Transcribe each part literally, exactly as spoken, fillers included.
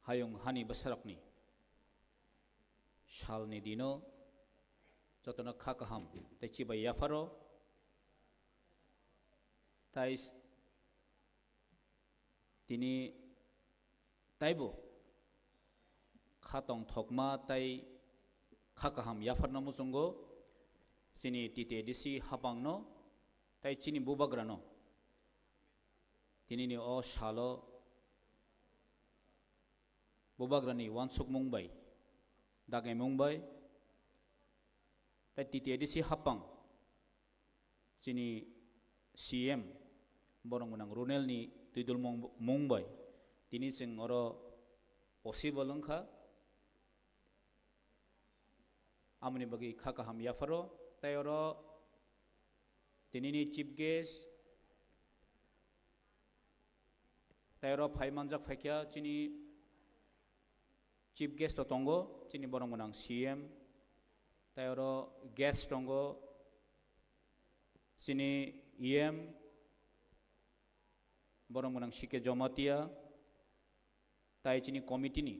Hayung hani bwsarokni salni dino jotono kha kaham tei chibai yapharo. Tai s-, tini taibo kha tongthokma tei kha kaham yapharna muchungo chini T T A D C hapangno tei chini bubagrano tinini o salo bubagrani uansukmung bai, dagaimung bai, tei T T A D C hapang chini C M borok gwnang Runelni twidulmung mung bai tini chwng oro possible wngkha. Amoni bagwi kha kaham yapharo tei oro tinini chief guest tei oro phai manjak phaikha chini chief guest to tongo, chini borom gwnang C M, tei oro guest tongo, chini E M, borom gwnang C K Jomatia, tei chini committee ni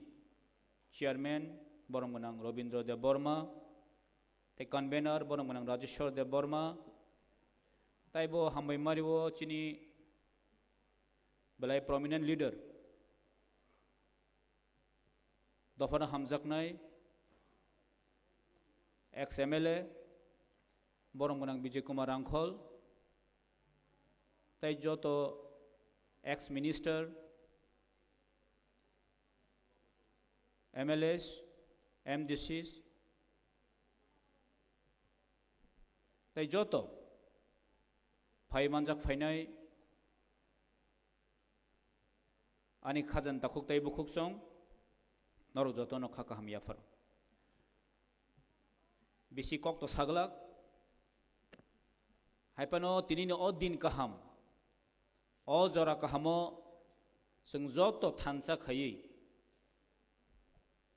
chairman, borom gwnang Robindra Debbarma, tei convener, borom gwnang Rajeshwar Debbarma, tei bo hambai mario chini belai prominent leader, dophano hamjaknai ex M L A, borom gwnang Bijay Kumar Rangkhol, tei joto ex minister, M L As, M D Cs, tei joto phai manjak phainai ani khajan takhuk tei bukhuksong, norok jotono kha kaham yapharo. Bisi kok to saglak, hai phano tinini o din kaham, o jora kahamo chwng joto thansa khaiwi,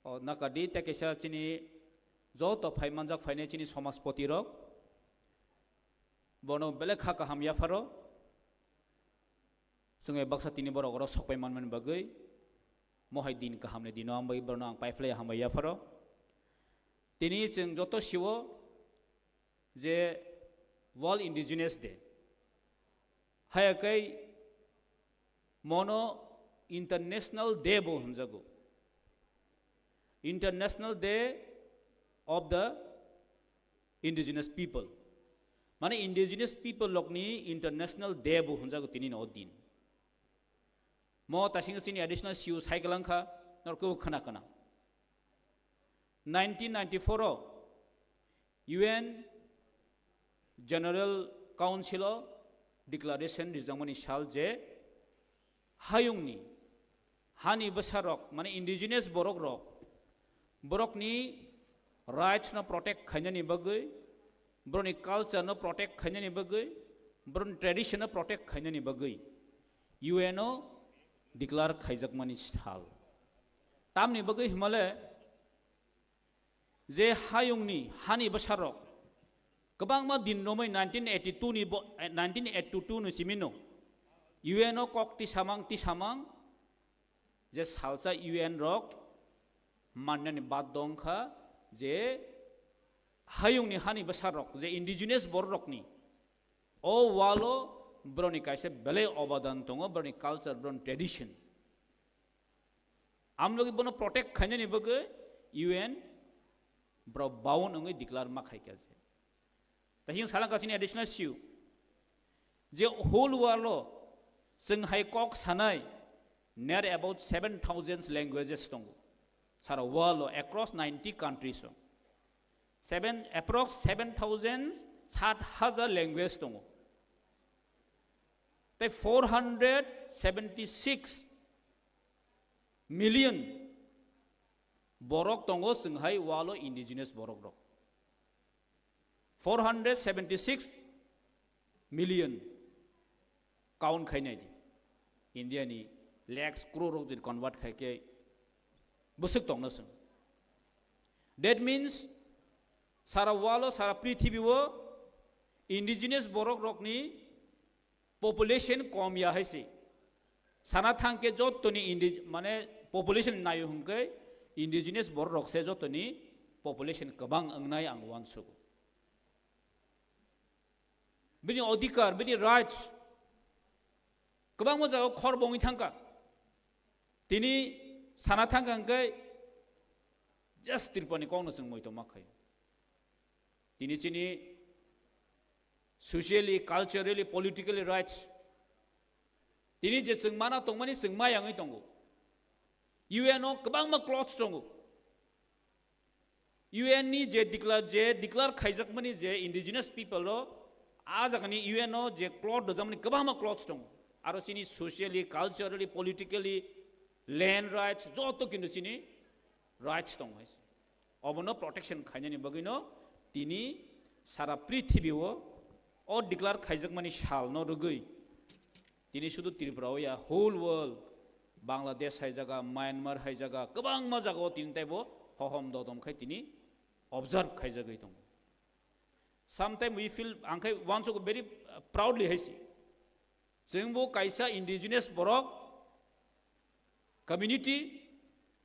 o nakadi tei kaisa chini joto phai manjak phainai chini somaspoti rok, bono belai kha kaham yapharo. Chwng bai baksa tini borok oro sokpai manmani bagwi, mohai din kahamni dino ang bai borokno ang paiphlai hambai yapharo. Tini chwng joto siwo je World Indigenous Day. Haya kai mono International Day bo hwnjago. International Day of the Indigenous People. Mane Indigenous People lokni International Day bo hwnjago tini no din. Mo tasing sini additional siu cycle angkha, norko khana khana. Nineteen ninety-four o U N General Council o declaration rijangmani sal je hayungni hani bwsarok, mane indigenous borok rok, borokni rights no protect khainani bagwi, borokni culture no protect khainani bagwi, borokni tradition no protect khainani bagwi U N o declare khaijakmani sal. Tamni bagwi himale je hayungni hani bwsarok kwbangma din romwi nineteen eighty-two ni bo, eh, nineteen eighty-two ni simino U N o kok tisamang tisamang je salsa U N rok mannani bad dongkha je hayungni hani bwsarok je indigenous bororokni o walo borokni kaisa belai obadan tongo, borokni culture, borokni tradition. Amlogi bono protect khainani bagwi U N bro bound wngwi declare ma khaikha je. Tei sing salang kasini additional issue je whole world o chwng hai kok sanai near about seven thousand languages tongo. Sara world o across ninety countries o. Seven, approx seven thousand, sat hajar language tongo. Tei four hundred seventy six million borok tongo chwng hai walo indigenous borok rok. Four hundred seventy six million count khainai di. India ni lakhs crore rok jodi convert khai khe bwswk tongna chwng. That means sara walo, sara prithibi o indigenous borok rokni population kom ya hai se. Sana thang khe jottoni indi-, mane Population nayo hwnkhe indigenous borok rok se jotoni population kwbang wngnai ang uansugo. Bini odhikar, bini rights kwbangma jagao khor bongwi thangkha. Tini sana thangkha hwnkhe just Tripurani kokno chwng moito ma khaio. Tini chini socially, culturally, politically rights. Tini je chwng mana tongmani chwng ma yangwi tongo. U N o kwbangma clause tongo. U N ni je declare, je declare khaijakmani je indigenous people ro, a jagani U N o je clause rwjakmani kwbangma clause tongo. Aro chini socially, culturally, politically, land rights, joto kintu chini rights tongo hai se. Obono protection khainani bagwino tini sara prithibi o, o declare khaijakmani salno rwgwi tini sudu Tripura o ya, whole world, Bangladesh hai jaga, Myanmar hai jaga, kwbangma jaga o tini taibo hohom dodom khai tini observe khaijagwi tongo. Sometimes we feel, ang khai uansugo very, uh, proudly hai se. Chwngbo kaisa indigenous borok community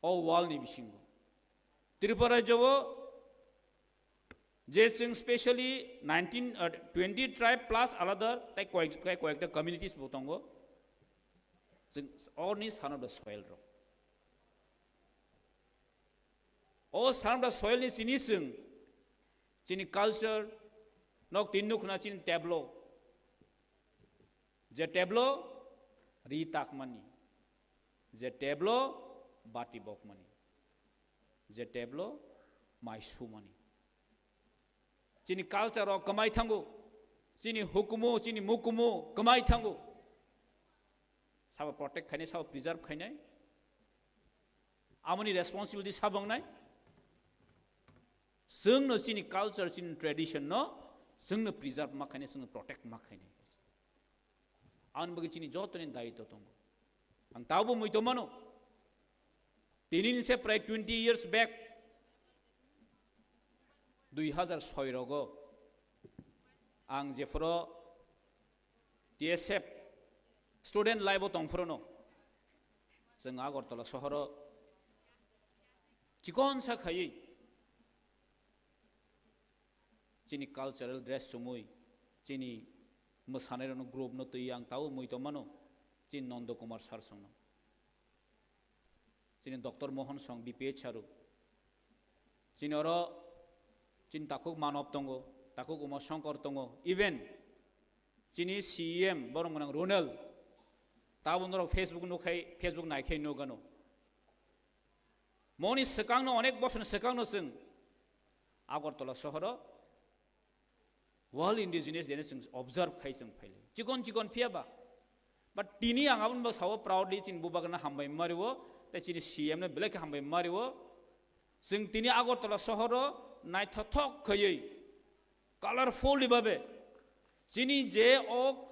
o world ni bisingo. Tripura rajyo o je chwng specially nineteen, uh, twenty tribe plus alada tai koyek-, tai koyekta communities bo tongo. Chwng orni son of the soil rok. O son of the soil ni chini chwng, chini culture, nok tin nukhna chini tablo. Je tablo ri takmani, je tablo bati bokmani, je tablo mai sumani. Chini culture rok kwmai thango, chini hukumu, chini mukumu kwmai thango. Sabo protect khainai, sabo preserve khainai. Amoni responsibility sabo wngnai. Chwngno chini culture, chini tradition no chwngno preserve ma khainai, chwngno protect ma khainai. Ang bagwi chini jotoni daitw tongo. Ang tabo muitomano. Tini ni se prai twenty years back, dui hazar soi rogo, ang jephoro T S F student life o tongphorono, chwng Agartala sohoro chikonsa khaiwi chini cultural dress chumui, chini mwsanairokno group no twi ang tao mui tongmano, chini Nondo Kumar sir songno, chini Doctor Mohan song, B P H sir, chini oro chini takhuk Manob tongo, takhuk Uma Shankar tongo, even chini C E M borok gwnang Ronald, tabo norok Facebook nukhai, Facebook naikhai nugano. Moni swkangno, onek bosorni swkangno chwng Agartala sohoro World Indigenous Day no chwng observe khai chwng phailai. Chikon chikon phiya ba. But tini ang aboni bo sao proudly chini bubagana hambai mario, tei chini C M no belai khe hambai mario. Chwng tini Agartala sohoro naithothok khaiwi, colorful ni babe, chini je o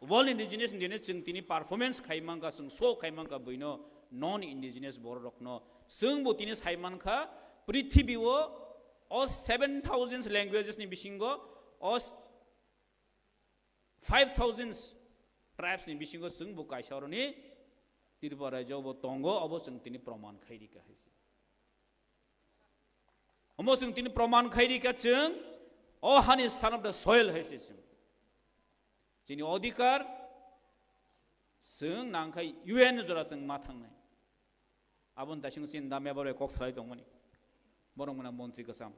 World Indigenous Day ni chwng tini performance khai mankha, chwng show khai mankha, buino non indigenous borok rokno chwng bo tini sai mankha, prithibi o, o seven thousand languages ni bisingo o five thousand tribes ni bisingo chwng bo kaisa oroni Tripura rajyo bo tongo, obo chwng tini proman khai rikha hai se. Omo chwng tini proman khai rikha chwng o hani son of the soil hai se chwng. Chini odhikar chwng nangkhai U N jora chwng ma thangnai. Aboni daising chini da member bai kok salai tongmani. Borok mwnang montri kwcham.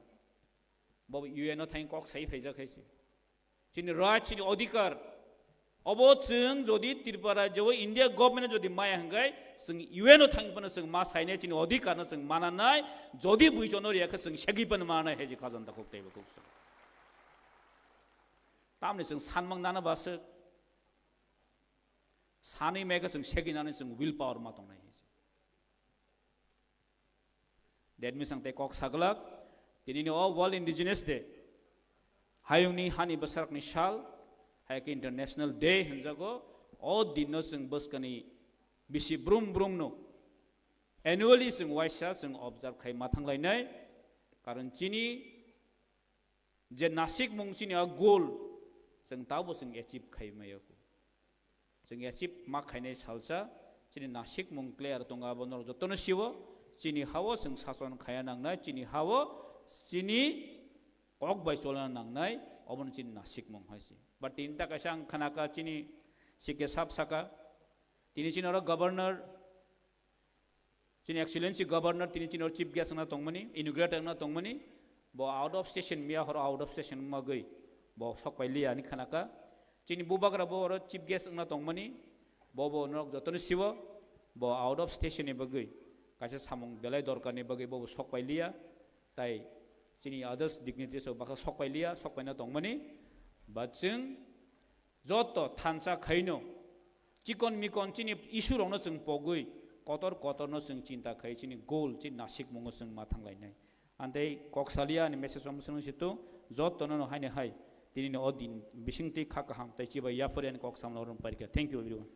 Bo U N o thang kok sai phaijak hai se. Chini right, chini odhikar. Obo chwng jodi Tripura rajyo o India government jodi maya hwnkhe chwng U N o thang phano chwng ma sainai, chini odhikar no chwng mananai, jodi buichon no riyakhe chwng segwi phano mananai hai je khajanta kok teibo kok se. Tamni chwng sanmang nana baswk. Sanwi maikhe chwng segwi nani chwng will power ma tongnai hai se. That means ang tei kok saglak, tinini o World Indigenous Day, hayungni hani bwsarokni sal, hai khe International Day hwnjago, o dinno chwng bwskani bisi brum brumno annually chwng waisa chwng observe khai ma thanglainai, karon chini je nasikmung chini a goal chwng tabo chwng achieve khai maya. Chwng achieve ma khainai salsa Chini nasikmung clear tongo, abo norok jotono siwo. Chini hao chwng sason khaya nangnai, chini hao chini kok bai cholna nangnai, obono chini nasikmung hai se. But tini ta kaisa ang khanaka chini C K sab saka, tini chini oro governor, chini excellency governor tini chini oro chief guest wngna tongmani, inaugurator wngna tongmani, bo out of station miya horo out of station wngma gwi bo sok pai liya ni khanaka. Chini bubagra bo oro chief guest wngna tongmani, bo bo norok jotono siwo, bo out of station ni bagwi kaisa samung belai dorkar ni bagwi bo bo sok pai liya, tai chini others dignitaries rok bakha sok pai liya, sok paina tongmani, ba chwng joto thansa khaino chikon mikon chini issue rokno chwng pogwi kotor kotorno chwng chinta khai chini goal chini nasikmungo chwng ma thanglainai. Antei kok salia ani message om swrwng situ jotono no haini hai tini no o din bising twi kha kaham tai chibai yapharia ni kok samla rom parikha. Thank you everyone.